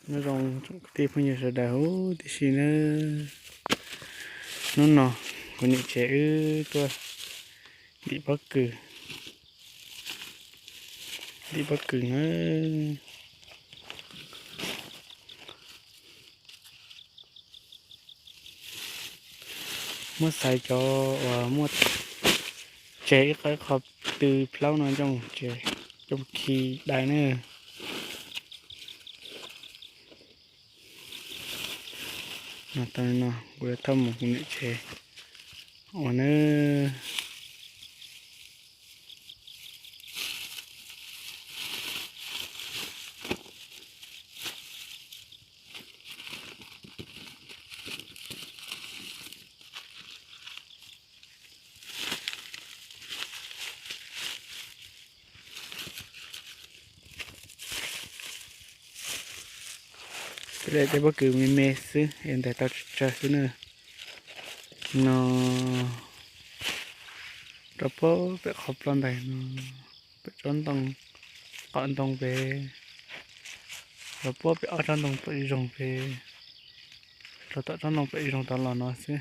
Nyob zoo tsoom kwv tij phooj ywg sawv daws huv tib si nawb. Hnub no kuv niam tsev wb tuaj dim pob kws, dim pob kws nawb. Muab xaiv cov uas muaj tsev ib qho ib qho tw plaub no coj mus tsev, coj mus khi dai na. No tau li no kuv yuav thauj mus kuv niam tsev ua na. Peb li tej pob kws me me xwb es ntais tau tsawg tsawg xwb na. No rau puag pem qhov ploj ntais no, pem tsob ntoo, qhov ntoo pem, rau puag pem ob tsob ntoo pem zoog pem, rau tom tsob ntoo pem zoog tod los no xwb.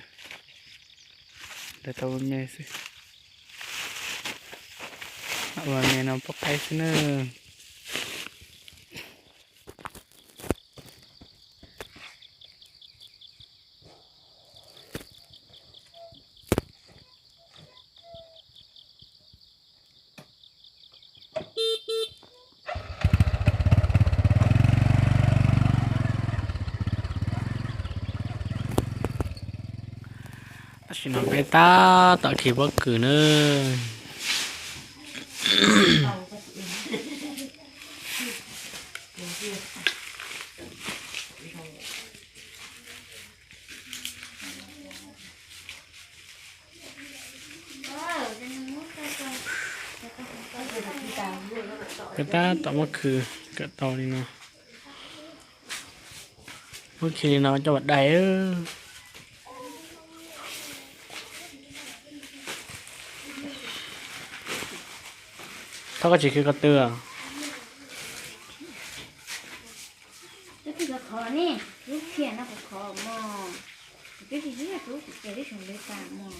Ntais tau me xwb. Ua me no poj qaib xwb na. Tam sim no peb tab tom khi pob kws nawb. Peb tab tom muab khw kom tau li no. Muab khi li no coj mus dai. Thov koj tsis khi ko tw. Tus twg khov khov ne, lub phiaj no khov khov mog. Kuv twb tsis yog rub kuv ces twb tsis ntev tas mog.